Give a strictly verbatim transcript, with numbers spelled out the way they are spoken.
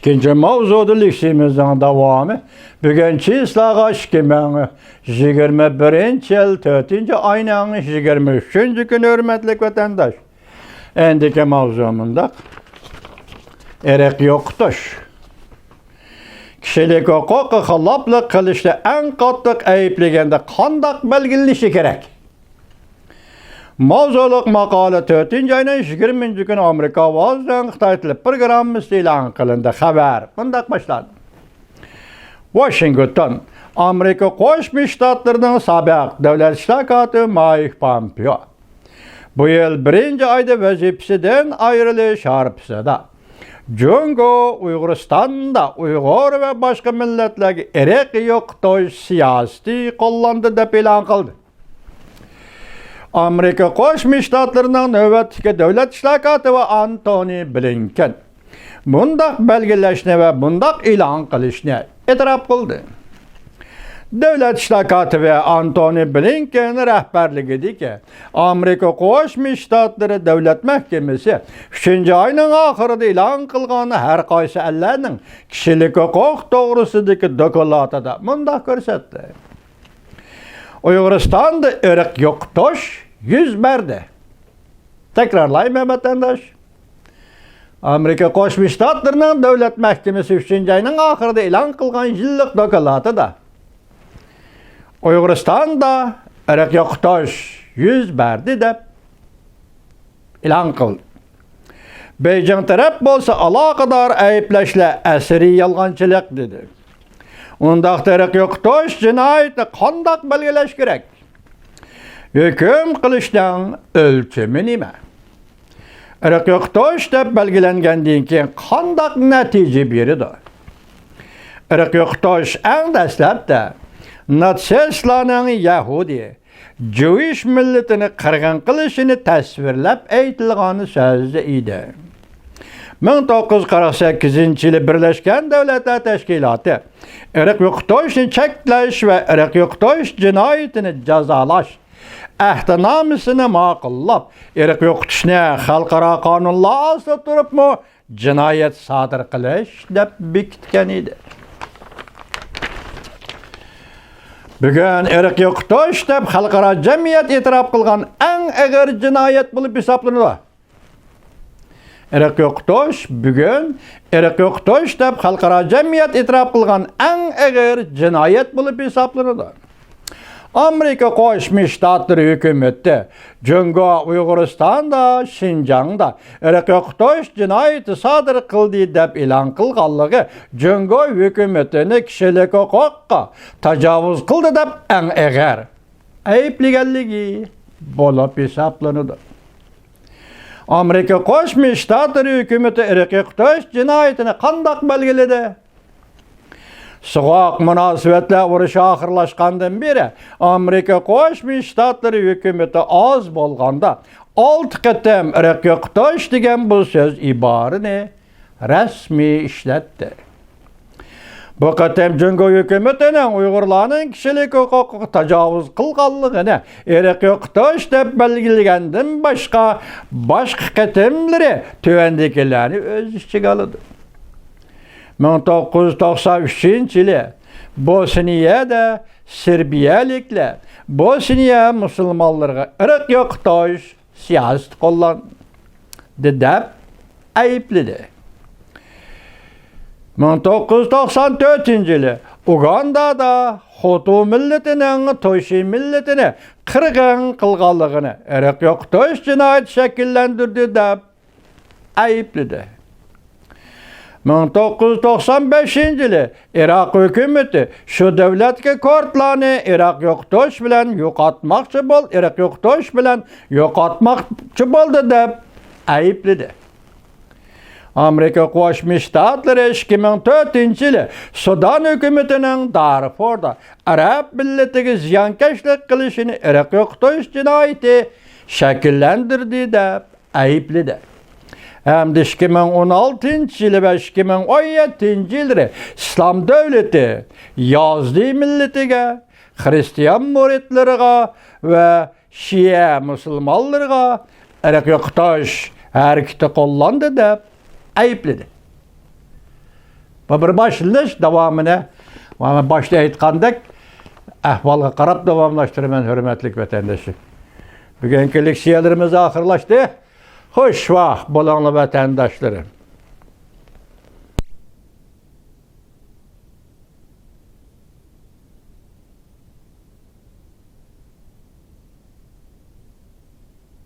ئىككىنچى ماۋزۇدا لېكسىيىمىزنىڭ داۋامى. بۈگۈن چىسلاغا ئىككى مىڭ يىگىرمە بىرىنچى يىل تۆتىنچى ئاينىڭ يىگىرمە ئۈچىنچى كۈنى، ھۆرمەتلىك ۋەتەنداش. ئەندىكى ماۋزۇ مۇنداق. ئىرق يوقىتىش. كىشىلىك ھوقۇققا خىلاپلىق قىلىشتا ئەڭ قاتتىق ئەيىبلىگەندە قانداق بەلگىلىنىشى كېرەك؟ ماۋزۇلۇق ماقالە تۆتىنچى ئاينىڭ يىگىرمىنچى كۈنى ئامېرىكا ئاۋازىنىڭ خىتاي تىلى پروگراممىسىدا ئېلان قىلىندى. خەۋەر مۇنداق باشلاندى. ۋاشىنگتون. ئامېرىكا قوشما شتاتلىرىنىڭ سابىق دۆلەت ئىشلار كاتىپى مايك پامپېئو بۇ يىل بىرىنچى ئايدا ۋەزىپىسىدىن ئايرىلىش ھارپىسىدا جۇڭگو ئۇيغۇرىستاندا ئۇيغۇر ۋە باشقا مىللەتلەرگە ئىرق يوقىتىش سىياسىتى قوللاندى دەپ ئېلان قىلدى. ئامېرىكا قوشما شتاتلىرىنىڭ نۆۋەتتىكى دۆلەت ئىشلار كاتىپى ئانتونى بلىنكېن بۇنداق بەلگىلەشنى ۋە بۇنداق ئېلان قىلىشنى ئېتىراپ قىلدى. دۆلەت ئىشلار كاتىپى ئانتونى بلىنكېن رەھبەرلىكىدىكى ئامېرىكا قوشما شتاتلىرى دۆلەت مەھكىمىسى ئۈچىنچى ئاينىڭ ئاخىرىدا ئېلان قىلغان ھەر قايسى ئەللەرنىڭ كىشىلىك ھوقۇق توغرىسىدىكى دوكلاتىدا مۇنداق كۆرسەتتى. ئۇيغۇرىستاندا ئىرق يوقىتىش يۈز بەردى. تەكرارلايمەن، ۋەتەنداش. ئامېرىكا قوشما شتاتلىرىنىڭ دۆلەت مەھكىمىسى ئۈچىنچى ئاينىڭ ئاخىرىدا ئېلان قىلغان يىللىق دوكلاتىدا ئۇيغۇرىستاندا ئىرق يوقىتىش يۈز بەردى دەپ ئېلان قىلدى. بېيجىڭ تەرەپ بولسا ئالاقىدار ئەيىبلەشلەر ئەسەرىي يالغانچىلىق دېدى. ئۇنداقتا ئىرق يوقىتىش جىنايىتىنى قانداق بەلگىلەش كېرەك؟ ھۆكۈم قىلىشنىڭ ئۆلچىمى نېمە؟ ئىرق يوقىتىش دەپ بەلگىلەنگەندىن كېيىن قانداق نەتىجە بېرىدۇ؟ ئىرق يوقىتىش ئەڭ دەسلەپتە ناتسىستلارنىڭ يەھۇدىي، جۈيۈش مىللىتىنى قىرغىن قىلىشىنى تەسۋىرلەپ ئېيتىلغان سۆز ئىدى. مىڭ توققۇز يۈز قىرىق سەككىزىنچى يىلى بىرلەشكەن دۆلەتلەر تەشكىلاتى ئىرق يوقىتىشنى چەكلەش ۋە ئىرق يوقىتىش جىنايىتىنى جازالاش ئەھدىنامىسىنى ماقۇللاپ، ئىرق يوقىتىشنى خەلقئارا قانۇنلار ئاستىدا تۇرۇپمۇ جىنايەت سادىر قىلىش دەپ بېكىتكەن ئىدى. بۈگۈن ئىرق يوقىتىش دەپ خەلقئارا جەمئىيەت ئېتىراپ قىلغان ئەڭ ئېغىر جىنايەت بولۇپ ھېسابلىنىدۇ. ئىرق يوقىتىش بۈگۈن ئىرق يوقىتىش دەپ خەلقئارا جەمئىيەت ئېتىراپ قىلغان ئەڭ ئېغىر جىنايەت بولۇپ ھېسابلىنىدۇ. ئامېرىكا قوشما شتاتلىرى ھۆكۈمىتى جۇڭگو ئۇيغۇرىستاندا، شىنجاڭدا ئىرق يوقىتىش جىنايىتى سادىر قىلدى دەپ ئېلان قىلغانلىقى جۇڭگو ھۆكۈمىتىنى كىشىلىك ھوقۇققا تاجاۋۇز قىلدى دەپ ئەڭ ئېغىر ئەيىبلىگەنلىكى بولۇپ ھېسابلىنىدۇ. ئامېرىكا قوشما شتاتلىرى ھۆكۈمىتى ئىرق يوقىتىش جىنايىتىنى قانداق بەلگىلىدى؟ سوغۇق مۇناسىۋەتلەر ئۇرۇشى ئاخىرلاشقاندىن بېرى ئامېرىكا قوشما شتاتلىرى ھۆكۈمىتى ئاز بولغاندا ئالتە قېتىم ئىرق يوقىتىش دېگەن بۇ سۆز ئىبارىنى رەسمىي ئىشلەتتى. بۇ قېتىم جۇڭگو ھۆكۈمىتىنىڭ ئۇيغۇرلارنىڭ كىشىلىك ھوقۇقىغا تاجاۋۇز قىلغانلىقىنى ئىرق يوقىتىش دەپ بەلگىلىگەندىن باشقا، باشقا قېتىملىرى تۆۋەندىكىلەرنى ئۆز ئىچىگە ئالىدۇ. مىڭ توققۇز يۈز توقسان ئۈچىنچى يىلى بوسنىيەدە سېربىيەلىكلەر بوسنىيە مۇسۇلمانلىرىغا ئىرق يوقىتىش سىياسىتى قوللاندى دەپ ئەيىبلىدى. مىڭ توققۇز يۈز توقسان تۆتىنچى يىلى ئۇگاندادا خۇتۇ مىللىتىنىڭ تۇشى مىللىتىنى قىرغىن قىلغانلىقىنى ئىرق يوقىتىش جىنايىتى شەكىللەندۈردى دەپ ئەيىبلىدى. مىڭ توققۇز يۈز توقسان بەشىنچى يىلى ئىراق ھۆكۈمىتى شۇ دۆلەتتىكى كۇردلارنى ئىراق يوقىتىش بىلەن يوقاتماقچى بول-، ئىراق يوقىتىش بىلەن يوقاتماقچى بولدى دەپ ئەيىبلىدى. ئامېرىكا قوشما شتاتلىرى ئىككى مىڭ تۆتىنچى يىلى سۇدان ھۆكۈمىتىنىڭ دارفۇردا ئەرەب مىللىتىگە زىيانكەشلىك قىلىشىنى ئىرق يوقىتىش جىنايىتى شەكىللەندۈردى دەپ ئەيىبلىدى. ھەمدە ئىككى مىڭ ئون ئالتىنچى يىلى ۋە ئىككى مىڭ ئون يەتتىنچى يىللىرى ئىسلام دۆلىتى يازدى مىللىتىگە، خىرىستىيان مۇرىتلىرىغا ۋە شىئە مۇسۇلمانلىرىغا ئىرق يوقىتىش ھەرىكىتى قوللاندى دەپ ئەيىبلىدى. بۇ بىر باشلىنىش، داۋامىنى مانا باشتا ئېيتقاندەك ئەھۋالغا قاراپ داۋاملاشتۇرىمەن، ھۆرمەتلىك ۋەتەنداشلار. بۈگۈنكى لېكسىيەلىرىمىز ئاخىرلاشتى. خوش ۋاق بولۇڭلار، ۋەتەنداشلىرىم.